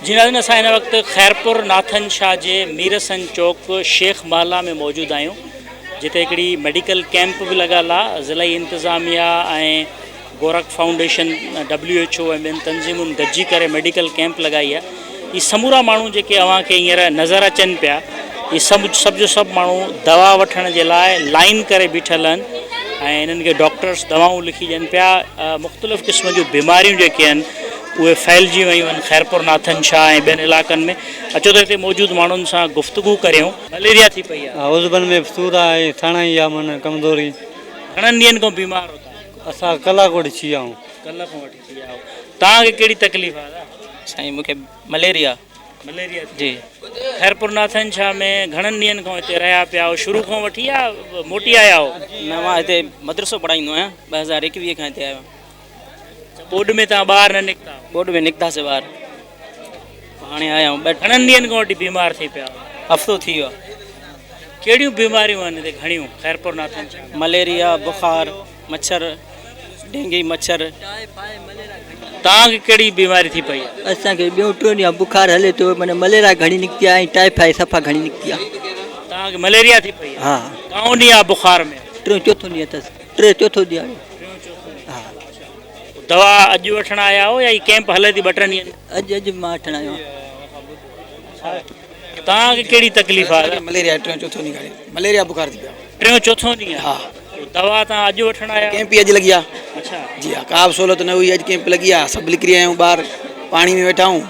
جي ناظرين اسان هن وقت خيرپور ناٿن شاهه جي ميرحسن چوڪ شيخ محلا ۾ موجود آهيون جتي هڪڙي ميڊيڪل ڪيمپ به لڳل آهي ضلعي انتظاميا ۽ Gorakh foundation W H O ۽ ٻين تنظيمن گڏجي ڪري ميڊيڪل ڪيمپ لڳائي آهي هي سمورا ماڻهو جيڪي اوهان کي هينئر نظر اچن پيا هي سڀ سڀ جو سڀ ماڻهو دوا وٺڻ جي لاء لائن ڪري بيٺل آهن ۽ انهن کي ڊاڪٽرس دوائون لکي ڏين پيا مختلف قسم جون بيماريون جيڪي آهن اهي ڦهلجي ويون آهن خيرپور ناٿن شاهه ۽ ٻين علائقن ۾ اچو ته هتي موجود ماڻهن سان گفتگو ڪريون. مليريا ٿي پئي آهي. ها عضون ۾ به سور آهي ۽ ساڻائي آهي من ڪمزوري. گهڻن ڏينهن کان بيمار هو توهان؟ اسان ڪلاڪ وٺي ٿي آهيون. ڪلهه کان وٺي ٿي آهيو. توهان کي ڪهڙي تڪليف آهي دادا؟ سائين مون کي مليريا. مليريا ٿي جي. خيرپور ناٿن شاهه ۾ گهڻن ڏينهن کان هتي رهيا پيا آهيو شروع کان وٺي يا موٽي آيا آهيو؟ نه مان هتي مدرسو پڙهائيندو آهيان 2021 کان هتي آيو آهيان. اڇا ٻوڏ ۾ توهان ٻاهر نه نڪتا آهيو؟ ٻوڏ ۾ نڪتاسي ٻاهر هاڻي آيا آهيون ٻه. گهڻن ڏينهن کان وٺي بيمار ٿي پيا آهيو؟ هفتو ٿي ويو آهي. ڪهڙيون بيماريون آهن هتي گهڻيون خيرپور ناٿن شاهه ۾؟ مليريا، بخار، مڇر، ڊينگي مڇر. توهان کي ڪهڙي بيماري ٿي پئي آهي؟ اسان کي ٻيون ٽيون ڏينهن بخار هلي ٿو معنيٰ مليريا گهڻي نڪتي آهي ۽ ٽائيفائيڊ صفا گهڻي نڪتي آهي. توهان کي مليريا ٿي پئي آهي؟ ها. گهڻو ڏينهن آهي بخار ۾؟ ٽيون چوٿون ڏينهن اٿس. ٽيون چوٿون ڏينهن آهي. ٽيون چوٿون ڏينهن. ها. دوا اڄ وٺڻ آيا آهيو يا هي ڪيمپ هلي ٿي ٻه ٽن ڏينهن؟ اڄ اڄ مان وٺڻ آيو آهيان. توهان کي ڪهڙي تڪليف آهي؟ مليريا ٽيون چوٿون ڏينهن کان مليريا بخار ٿي پيو آهي. ٽيون چوٿون ڏينهن ها. دوا توهان اڄ وٺڻ آيا آهيو؟ ڪيمپ ئي اڄ لڳي آهي. اڇا. جي ها ڪا به سهولت نه هئي اڄ ڪيمپ لڳي آهي سڀ نڪري آيا آهيون ٻاهر پاڻي ۾ ويٺا آهيون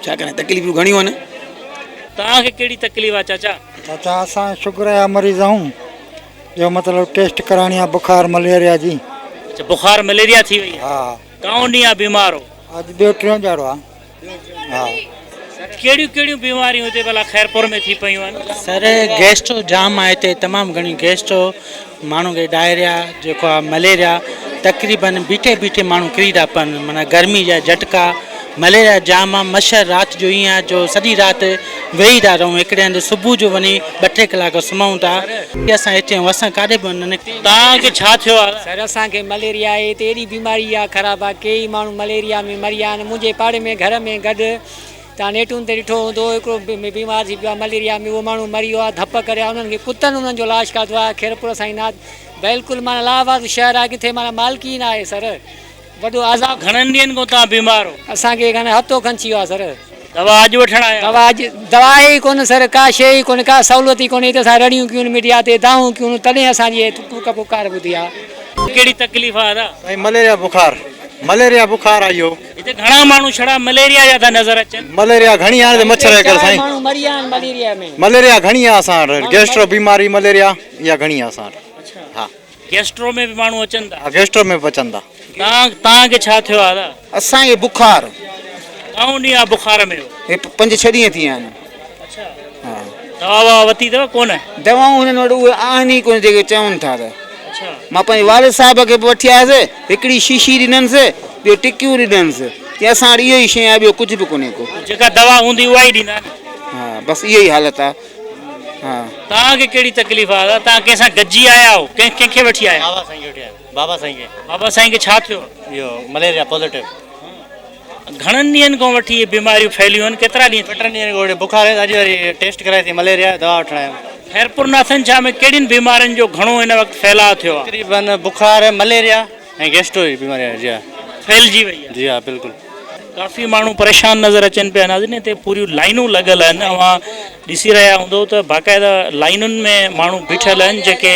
ڇا ڪريان تڪليفون گهڻيون آهن. توهان کي ڪهڙي تڪليف آهي چاچا؟ چاچا اسان شگر جا مريض آهيون جو مطلب ٽيسٽ ڪرائڻي آهي بخار مليريا جي. اڇا بخار مليريا ٿي وئي آهي. ها. گهڻو ڏينهن آهي بيمار هو؟ اڄ ٻيو ٽيون ڏهاڙو آهي. ها. ڪهڙيون ڪهڙيون بيماريون هتي ڀلا خيرپور ۾ ٿي پيون آهن؟ سر گيسٽرو جام آهي هتي تمام گهڻي گيسٽرو ماڻهو کي ڊائريا جيڪو آهي مليريا تقريبن بيٺي بيٺي ماڻهو ڪري ٿا پون معنيٰ گرمي جا جهٽڪا مليريا جام آهي مڇر رات جو ائين آهي جو سڄي رات ويهي ٿا رهون هڪڙي هنڌ صبح جو وڃي ٻه ٽي ڪلاڪ سمهون ٿا اسان هتي آهيون اسان ڪاڏي به نه نڪتا توهان کي ڇا ٿيو آهي؟ سر اسان کي مليريا آهي هتي ايڏي بيماري آهي خراب آهي ڪيئي ماڻهو مليريا ۾ مري ويا آهن منهنجي پاڙي ۾ گهر ۾ گڏ توهان نيٽون تي ڏٺو هوندو هڪڙو بيمار ٿي پيو آهي مليريا ۾ اهو ماڻهو مري ويو آهي ڌپ ڪري انهن کي ڪتن انهن جو لاش کاڌو آهي خيرپور سائين ناٿ بلڪل معنيٰ لاحواز شهر آهي ڪٿي معنيٰ مالڪي ئي نه آهي سر وڏو عذاب. گهڻن ڏينهن کان توهان بيمار هو؟ اسان کي گهڻا هفتو کن ٿي ويو آهي سر. دوا اڄ وٺڻ آيا آهيو؟ دوا اڄ دوا آهي ئي ڪونه سر ڪا شيء ئي ڪونه ڪا سهولت ئي ڪونهي هتي اسان رڙيون ڪيون ميڊيا تي دانهون ڪيون تڏهن اسان جي ڪوڪ پڪار ٻڌي آهي. ڪهڙي تڪليف آهي ادا؟ سائين مليريا بخار مليريا بخار آ اهو. هتي گهڻا ماڻهو ڇڙا مليريا جا ٿا نظر اچن. مليريا گهڻي آهي مڇر جي ڪري سائين. ماڻهو مري ويا آهن مليريا ۾. مليريا گهڻي آهي اسان وٽ گيسٽرو بيماري مليريا اها گهڻي آهي اسان وٽ ها. گيسٽرو ۾ به ماڻهو اچن ٿا. ها گيسٽرو ۾ به اچن ٿا. توهان کي ڇا ٿيو آهي ادا؟ اسان کي بخار. گهڻو ڏينهن آ بخار ۾ هو؟ هي پنج ڇهه ڏينهن ٿي ويا آهن. اڇا ها. دوا ووا وتي اٿو ڪونه؟ دوائون هنن وٽ اهي آهن ئي ڪونه جيڪي چون ٿا ته. اڇا. مان پنهنجي والد صاحب کي به وٺي آيس هڪڙي شيشي ڏنس ٻيو ٽڪيون ڏنس چي اسان وٽ اهو ئي شيء آهي ٻيو ڪجهه به ڪونهي ڪو. جيڪا دوا هوندي اها ئي ڏيندا نه. ها بس اهو ئي حالت آهي. ها. توهان کي ڪهڙي تڪليف آهي دادا؟ توهان ڪنهن سان گڏجي آيا آهيو؟ ڪنهن ڪنهن کي وٺي آيا آهيو؟ بابا سائين کي وٺي آيو بابا سائين کي. بابا سائين کي ڇا ٿيو؟ اهو مليريا پازيٽو. گهڻن ڏينهن کان وٺي اهي بيماريون ڦهليون آهن ڪيترا ڏينهن ٿي ويا؟ ٻه ٽن ڏينهن کان وٺي بخار هيس اڄ وري ٽيسٽ ڪرائي سين مليريا دوا وٺڻ آيم. خيرپور ناٿن شاهه ۾ ڪهڙين بيمارين جو گهڻو هن وقت ڦهلاء ٿيو آهي؟ تقريبن بخار مليريا ۽ گيسٽرو جي بيماري آهي جي ها. ڦهلجي وئي آهي. جي ها بلڪل. ڪافي ماڻهو پريشان نظر اچن پيا ناظرين هتي پوريون لائنون لڳل آهن اوهان ڏسي رهيا هوندو ته باقاعده لائنن ۾ ماڻهو بيٺل آهن جيڪي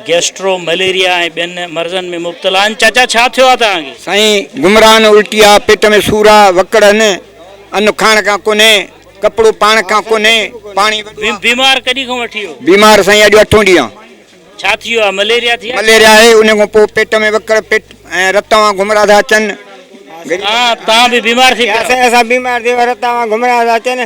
گيسٽرو مليريا ۽ ٻين مرضن ۾ مبتلا آهن چاچا ڇا ٿيو آهي توهان کي؟ سائين گمراهن الٽي آ پيٽ ۾ سور آ وڪڙ آهن ان کائڻ کان ڪونهي ڪپڙو پائڻ کان ڪونهي پاڻي وڏو آ. بيمار ڪڏهن کان وٺي هو؟ بيمار سائين اڄ اٺون ڏينهن آ. ڇا ٿي ويو آ مليريا ٿي آ؟ مليريا آهي ان کان پوء پيٽ ۾ وڪڙ پيٽ ۽ رت مان گهمرا ٿا اچن. تان تان به بيمار ٿي پيا آهيو؟ اسان بيمار ٿي ويا رت مان گهمرا ٿا اچن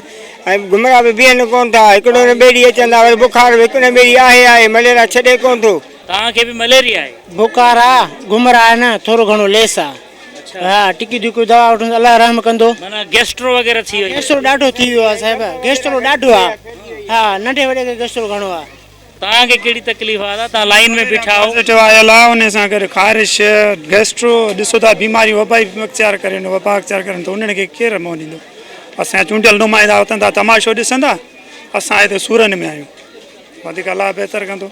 ۽ گهمرا به بيهن ڪون ٿا هڪڙو نه ٻئي ڏينهن اچن ٿا وري بخار به هڪ نه ٻئي ڏينهن آهي آهي مليريا ڇڏي ڪون ٿو. توهان کي به مليريا آهي؟ بخار آ گهمرا آهن ٿورو گهڻو ليس آ ها ٽڪي ٽڪي دوا وٺون ته الله رحم ڪندو. معنيٰ گيسٽرو وغيره ٿي وئي آهي. گيسٽرو ڏاڍو ٿي ويو آ صاحب گيسٽرو ڏاڍو آ ها ننڍي وڏي کي گيسٽرو گهڻو آ. توهان کي ڪهڙي تڪليف آ توهان لائين ۾ بيٺا آهو. پازيٽو آيل آ انهي سان گڏ خارش گيسٽرو ڏسو ٿا بيماريون وبائي اختيار ڪرين وبا اختيار ڪرين ته انهن کي ڪير منهن ڏيندو اسان جا چونڊيل نمائندا وتن ٿا تماشو ڏسندا اسان هتي سورن ۾ آهيون وڌيڪ الله بهتر ڪندو.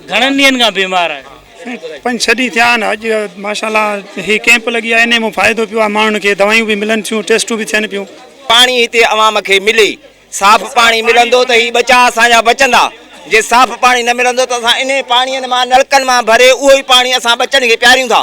گهڻن ڏينهن کان بيمار آهيو؟ سائين پنج ڇهه ڏينهن ٿيا آهن اڄ ماشاء الله هي ڪيمپ لڳي آهي انهي مان فائدو پيو آهي ماڻهن کي دوايون به ملن ٿيون ٽيسٽون به ٿين پيون. پاڻي هتي عوام کي ملي صاف پاڻي ملندو ته هي ٻچا اسان جا بچندا جي صاف پاڻي نه ملندو ته اسان انهي پاڻي مان نلڪن مان ڀري اهو ئي پاڻي اسان ٻچن کي پياريون ٿا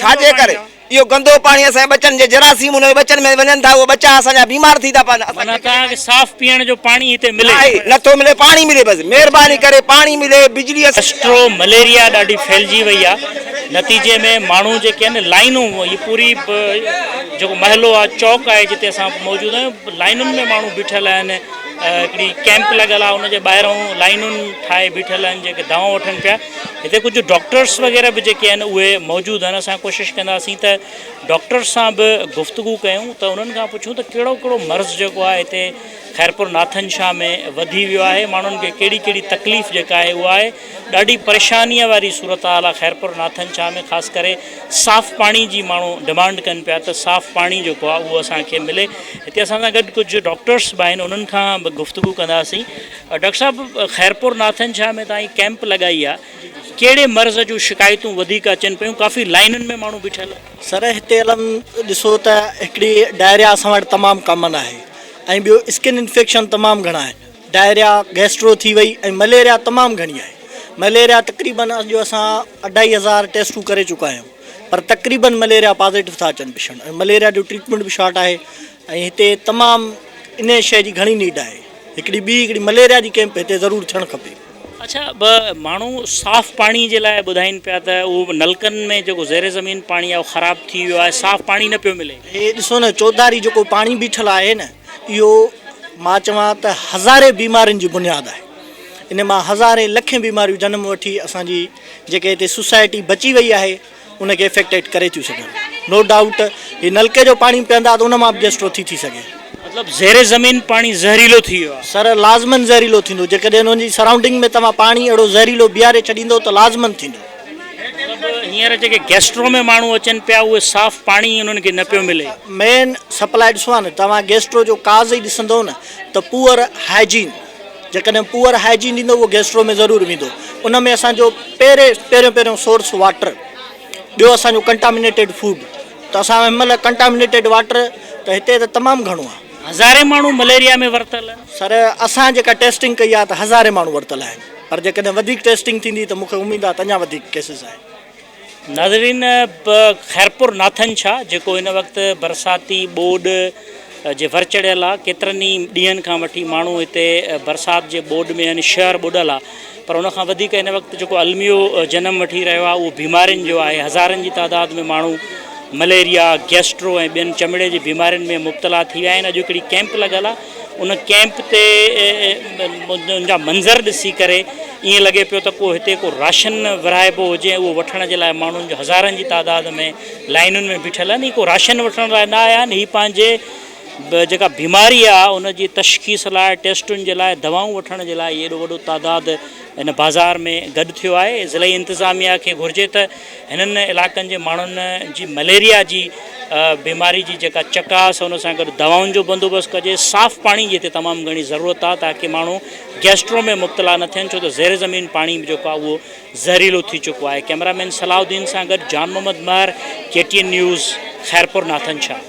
ڇا جي ڪري اهو گندو پاڻي اسان جي ٻچن جي جراثيم انهي ٻچن ۾ وڃن ٿا اهي ٻچا اسان جا بيمار ٿي ٿا پون اسان معنيٰ توهان کي صاف پيئڻ جو پاڻي هتي ملي ناهي نٿو ملي پاڻي ملي بس مهرباني ڪري پاڻي ملي بجلي اسان گيسٽرو مليريا ڏاڍي ڦهلجي وئي آ نتيجي ۾ ماڻهو جيڪي آهن لائنون هي پوري جيڪو محلو آ چوڪ آهي جتي اسان موجود آهيون لائنن ۾ ماڻهو بيٺل آهن هڪڙي ڪيمپ لڳل آ ان جي ٻاهرون لائنون ٺاهي بيٺل آهن جيڪي دوائون وٺن پيا هتي ڪجهه ڊاڪٽرس وغيره به جيڪي آهن اهي موجود آهن اسان ڪوشش ڪنداسين ته ڊاڪٽرس سان به گفتگو ڪيون ته انهن کان پڇون ته ڪهڙو ڪهڙو مرض جيڪو آهي هتي خيرپور ناٿن شاهه ۾ وڌي ويو آهي ماڻهن کي ڪهڙي ڪهڙي تڪليف جيڪا آهي اها آهي ڏاڍي پريشانيء واري صورتحال آهي خيرپور ناٿن شاهه ۾ خاص ڪري صاف پاڻي جي ماڻهو ڊمانڊ ڪن پيا ته صاف پاڻي جيڪو آهي اهو اسان کي ملي هتي اسان سان گڏ ڪجهه ڊاڪٽرس به آهن انهن کان به گفتگو ڪنداسين ڊاڪٽر صاحب خيرپور ناٿن شاهه ۾ توهان هي ڪيمپ لڳائي آ ڪهڙي مرض جون شڪايتون وڌيڪ اچن پيون ڪافي لائنن ۾ ماڻهو بيٺل آهن. سر هتي علم ڏسو ته هڪڙي ڊائريا اسان وٽ تمام ڪامن آهي ۽ ٻيو اسڪن انفيڪشن تمام گهڻا آهن ڊائريا گيسٽرو ٿي وئي ۽ مليريا تمام گهڻي آهي مليريا تقريبن اڄ اسان اڍائي هزار ٽيسٽون ڪري چڪا آهيون پر تقريبن مليريا پازيٽو ٿا اچن پيشنٽ ۽ مليريا جو ٽريٽمينٽ به شارٽ آهي ۽ هتي تمام انهي شيء جي گهڻي نيڊ آهي. هڪڙي ٻي هڪڙي مليريا جي ڪيمپ هتي ضرور ٿيڻ کپي. اڇا به ماڻهو صاف پاڻي جي لاء ٻڌائين پيا ته اهو نلڪن ۾ جيڪو زير زمين پاڻي آهي اهو خراب ٿي ويو آهي صاف پاڻي نه پيو ملي. هي ڏسو نه چوڌاري جيڪو پاڻي بيٺل آهي نه اهو مان چوان ته هزارين بيمارين جي بنياد آهي ان مان هزارين لکين بيماريون جنم وٺي اسان جي جيڪي هتي سوسائٽي بچي وئي آهي ان کي افيڪٽيڊ ڪري ٿيون سگهن نو ڊائوٽ هي نلڪي جو پاڻي پيئندا ته ان مان به گيسٽرو ٿي ٿي سگهي. مطلب زير زمين پاڻي زهريلو ٿي ويو آهي. سر لازمن زهريلو ٿيندو جيڪڏهن ان جي سرائونڊنگ ۾ توهان پاڻي اهڙو زهريلو بيهاري ڇڏيندو ته لازمن ٿيندو. مطلب هينئر جيڪي گيسٽرو ۾ ماڻهو اچن پيا اهي صاف پاڻي انهن کي نه پيو ملي. مين سپلاء ڏسو ها نه توهان گيسٽرو جو ڪاز ئي ڏسندو نه ته پوئر هائجين. جيڪڏهن پوئر هائجين ڏيندو اهو گيسٽرو ۾ ضرور ويندو ان ۾ اسان جو پهرين پهريون پهريون سورس واٽر ٻيو اسان جو ڪنٽامنيٽيڊ فوڊ ته اسان هن مهل ڪنٽامنيٽيڊ واٽر ته هتي ته تمام گهڻو آهي. هزارين ماڻهو مليريا ۾ ورتل آهن. سر اسان جيڪا ٽيسٽنگ ڪئي آهي ته هزارين ماڻهو ورتل آهن پر جيڪڏهن وڌيڪ ٽيسٽنگ ٿيندي ته مون کي اميد آهي ته اڃا وڌيڪ ڪيسز آهن. ناظرين خيرپور ناٿن شاهه جيڪو هن وقت برساتي ٻوڏ جي ور چڙهيل آ ڪيترن ئي ڏينهن کان وٺي ماڻهو هتي برسات جي ٻوڏ ۾ آهن شهر ٻڏل آ پر ان کان وڌيڪ هن وقت جيڪو الميو جنم وٺي رهيو آ اهو بيمارين جو آهي هزارن جي تعداد ۾ ماڻهو مليريا گيسٽرو ۽ ٻين چمڙي جي بيمارين ۾ مبتلا ٿي ويا آهن اڄ هڪڙي ڪيمپ لڳل آ ان ڪيمپ تي ان جا منظر ڏسي ڪري ائين لڳي پيو ته ڪو هتي ڪو راشن ورهائبو هجي ۽ اهو وٺڻ جي لاء ماڻهن جو هزارن جي تعداد ۾ لائنن ۾ بيٺل آهن هي ڪو راشن وٺڻ لاء نه آيا آهن هي پنهنجي جيڪا بيماري آهي ان جي تشخيص لاء ٽيسٽن جي لاء دوائون وٺڻ جي لاء ايڏو وڏو تعداد هن بازار ۾ گڏ ٿيو آهي ضلعي انتظاميا کي گهرجي ته هنن علائقن جي ماڻهن جي مليريا جي بيماري جي جيڪا چڪاس ان سان گڏ دوائن جو بندوبست ڪجي صاف پاڻي جي هتي تمام گهڻي ضرورت آهي تاڪي ماڻهو گيسٽرو ۾ مبتلا نه ٿين ڇو ته زير زمين پاڻي به جيڪو آهي اهو زهريلو ٿي چڪو آهي ڪئميرا مين صلاح الدين سان گڏ Jan Muhammad Mehar K T N news Khairpur Nathan Shah.